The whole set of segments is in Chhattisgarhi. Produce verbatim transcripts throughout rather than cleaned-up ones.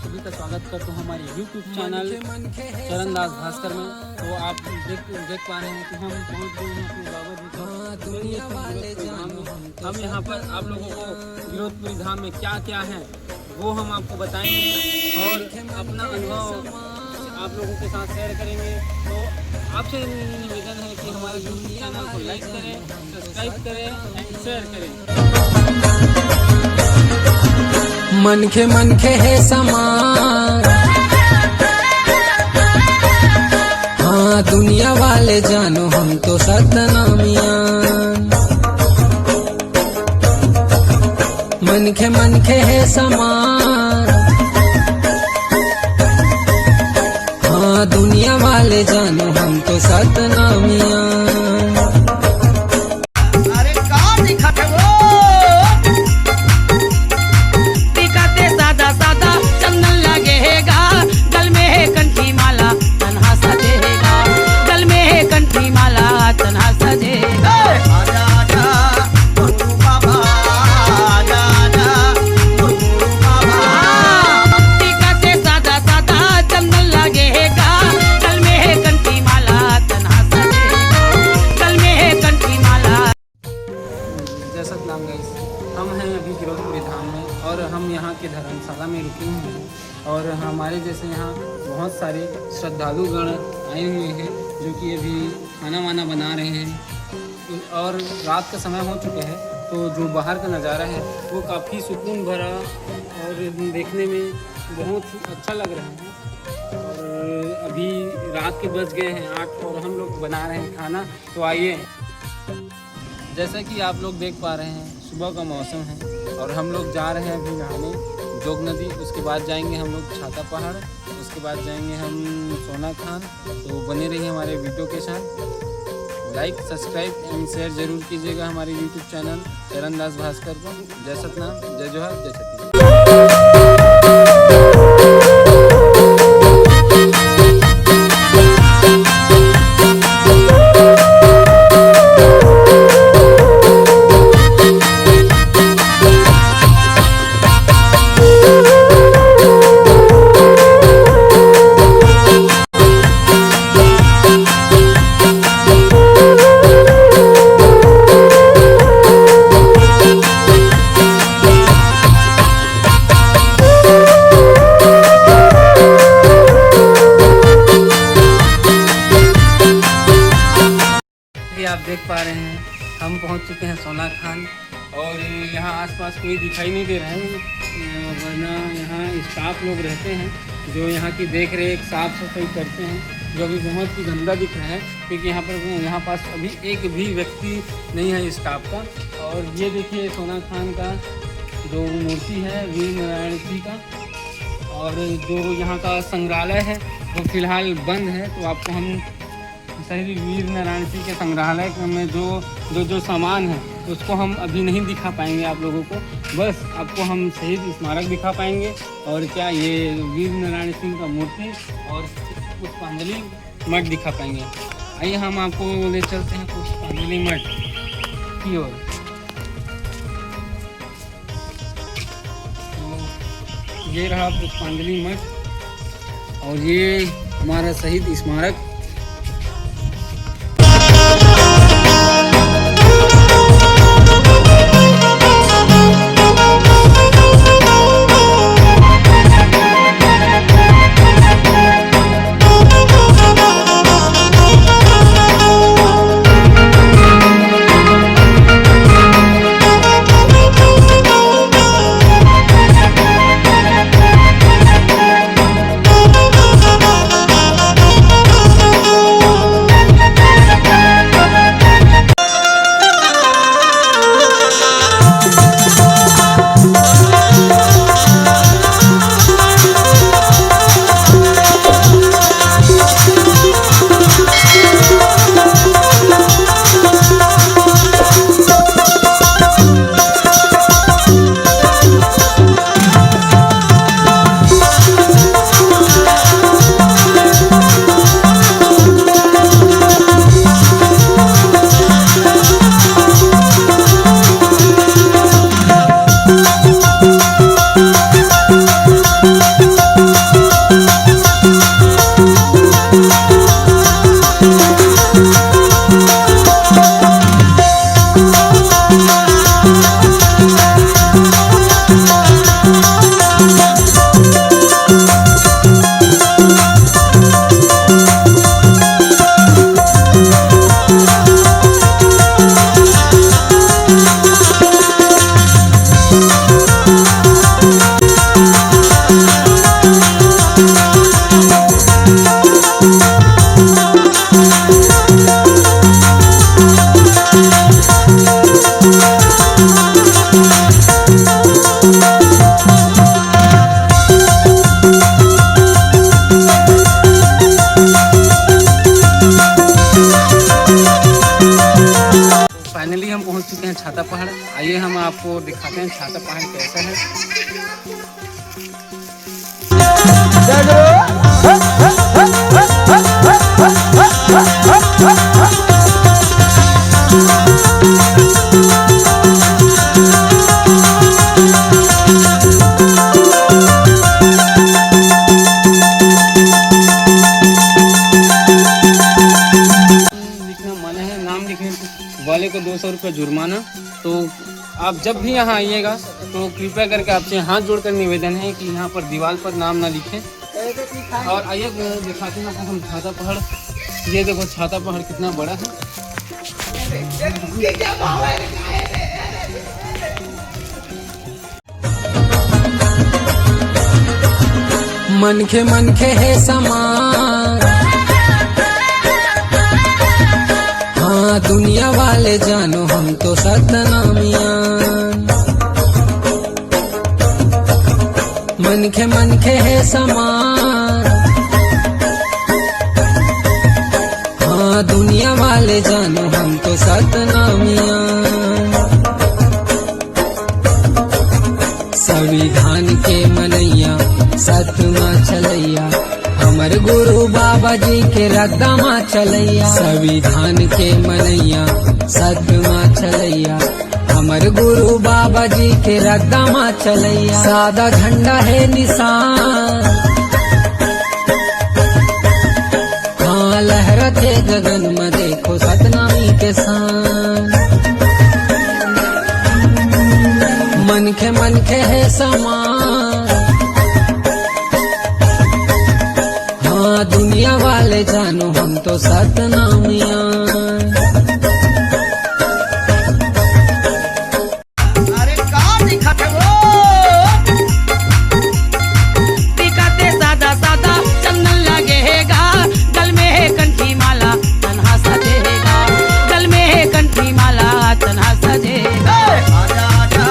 सभी का स्वागत करता हूँ हमारे YouTube चैनल चरण दास भास्कर में। तो आप देख देख पा रहे हैं कि हम पहुँच गए हैं अपने बाबा जी के। हम यहाँ पर आप लोगों को गिरौदपुरी धाम में क्या क्या है, वो हम आपको बताएंगे और अपना अनुभव आप लोगों के साथ शेयर करेंगे। तो आपसे निवेदन है कि हमारे YouTube चैनल को लाइक करें, सब्सक्राइब करें एंड शेयर करें। मनखे मनखे हे समान। हाँ, दुनिया वाले जानो, हम तो सतनामियान। मनखे मनखे हे समान। हाँ, दुनिया वाले जानो, हम तो सतनामियान। अरे का दिखत है वो? दिखते सादा सादा चंदन लगेगा, गल में है कंठी माला तन्हा सजेगा, गल में है कंठी माला तन्हा सजेगा। ए, आजा, आजा, गुरु बाबा, आजा, आजा, गुरु बाबा। हाँ, टीका से सादा सादा चंदन लगेगा, गल में है कंठी माला तन्हा सजेगा, गल में है कंठी माला। जय सतनाम गाइस, हम हैं अभी गिरौदपुरी धाम में और हम यहाँ के धर्मशाला में रुके हुए हैं और हमारे जैसे यहाँ बहुत सारे श्रद्धालुगण आए हुए हैं जो कि अभी खाना वाना बना रहे हैं और रात का समय हो चुका है। तो जो बाहर का नज़ारा है वो काफ़ी सुकून भरा और देखने में बहुत ही अच्छा लग रहा है। और अभी रात के बज गए हैं आठ और हम लोग बना रहे हैं खाना। तो आइए, जैसा कि आप लोग देख पा रहे हैं, सुबह का मौसम है और हम लोग जा रहे हैं अभी नहाने जोग नदी। उसके बाद जाएंगे हम लोग छाता पहाड़, उसके बाद जाएंगे हम सोना खान। तो बने रहिए हमारे वीडियो के साथ। लाइक, सब्सक्राइब एंड शेयर जरूर कीजिएगा हमारे YouTube चैनल चरण दास भास्कर को। जय सतनाम, जय जोहार, जय छत्तीसगढ़। ये आप देख पा रहे हैं, हम पहुंच चुके हैं सोना खान और यहाँ आसपास कोई दिखाई नहीं दे रहा है, वरना यहाँ स्टाफ लोग रहते हैं जो यहाँ की देख रेख, साफ सफाई करते हैं, जो अभी बहुत ही गंदा दिख रहा है क्योंकि यहाँ पर, यहाँ पास अभी एक भी व्यक्ति नहीं है स्टाफ का। और ये देखिए सोना खान का जो मूर्ति है वीर नारायण जी का, और जो यहाँ का संग्रहालय है वो फिलहाल बंद है। तो आपको हम शहीद वीर नारायण सिंह के संग्रहालय में जो जो जो सामान है उसको हम अभी नहीं दिखा पाएंगे आप लोगों को, बस आपको हम शहीद स्मारक दिखा पाएंगे। और क्या, ये वीर नारायण सिंह का मूर्ति और पुष्पांजलि मठ दिखा पाएंगे। आइए, हम आपको ले चलते हैं पुष्पांजलि मठ की ओर। तो ये रहा पुष्पांजलि मठ और ये हमारा शहीद स्मारक। ये हम आपको दिखाते हैं छाता पहाड़ कैसा है। लिखना मना है, नाम लिखने वाले को दो सौ रुपये जुर्माना। तो आप जब भी यहाँ आइएगा तो कृपया करके आपसे हाथ जोड़कर निवेदन है कि यहाँ पर दीवार पर नाम ना लिखें। और आइए दिखाते हैं आपको हम छाता पहाड़। ये देखो छाता पहाड़ कितना बड़ा है। मनखे मनखे हे समान। हाँ, दुनिया वाले जानो हम तो सतनामियान। मनखे मनखे हे समान। हाँ, दुनिया वाले जानो हम तो सतनामियान। संविधान के मनैया, सत मा चलैया, हमर गुरु बाबा जी के रद्दा मा चलैया। संविधान के मनैया, सत मा चलैया, हमर गुरु बाबा जी के रद्दा मा चलैया। सादा झंडा हे निशान, हाँ, लहरथे गगन म देखो सतनामी के शान। मनखे मनखे हे समान। हाँ, दुनिया वाले जानो हम तो सतनामियान। अरे का दिखत हे वो? दिखत हे सादा सादा चंदन लगे हे गा, गल में हे कंठी माला तनहा सजे हे गा, गल में हे कंठी माला तनहा सजे हे गा। ए, आजा, आजा,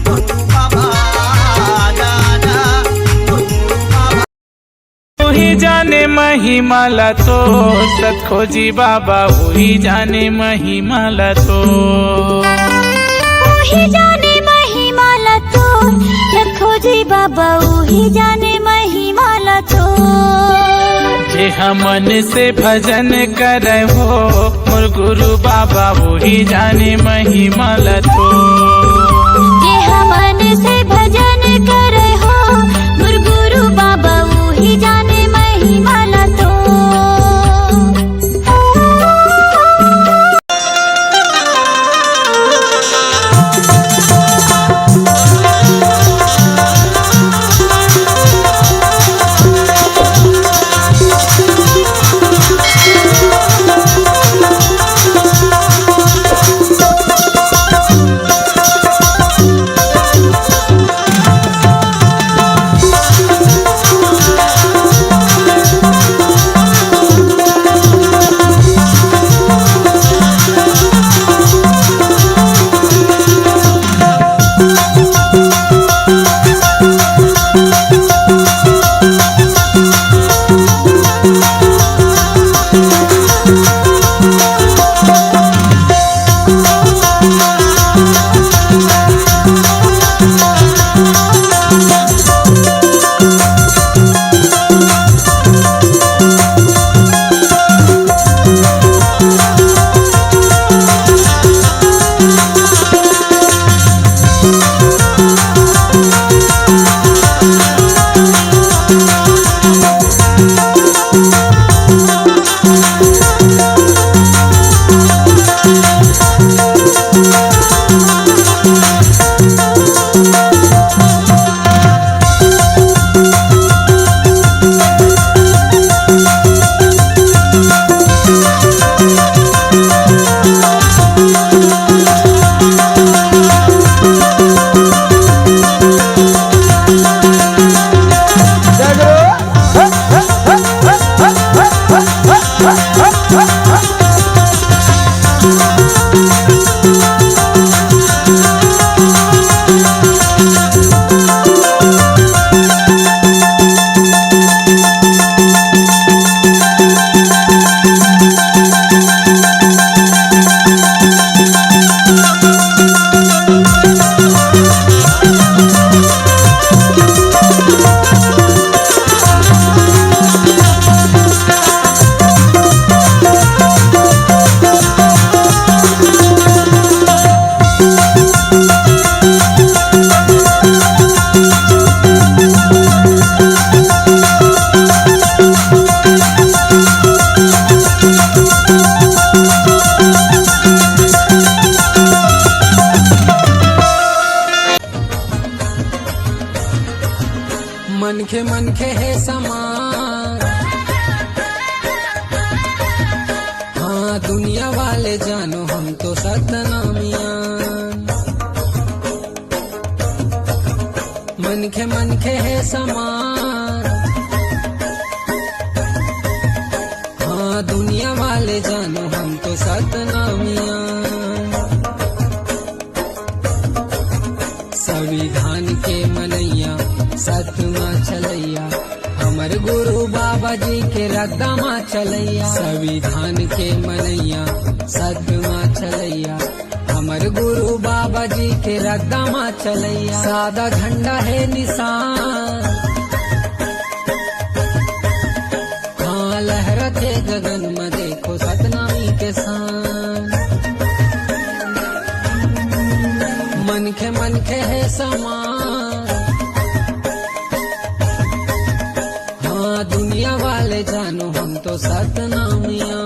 गुरु बाबा, आजा, आजा, गुरु बाबा। उही जाने महिमा ला तो, सतखोजी बाबा उही जाने महिमा ला तो। उही जाने महिमा ला तो, सतखोजी बाबा उही जाने महिमा ला तो। जे हमन से भजन करे हो, मोर गुरु बाबा उही जाने महिमा ला तो। जे हमन से भजन करे हो, मोर गुरु बाबा उही जाने महिमा ला तो। मनखे मनखे हे समान। हाँ, दुनिया वाले जानो हम तो सतनामिया। मनखे मनखे हे समान। हाँ, दुनिया वाले जानो हम तो सतनामिया। संविधान के मनैया, सत मा चलैया, हमर गुरु बाबा जी के रद्दा मा चलैया। संविधान के मनैया, सत मा चलैया, हमर गुरु बाबा जी के रद्दा मा चलैया। सादा झंडा हे निशान, हाँ, लहरथे गगन म देखो सतनामी के शान। मनखे मनखे हे समान। हाँ, दुनिया वाले जानो हम तो सतनामिया।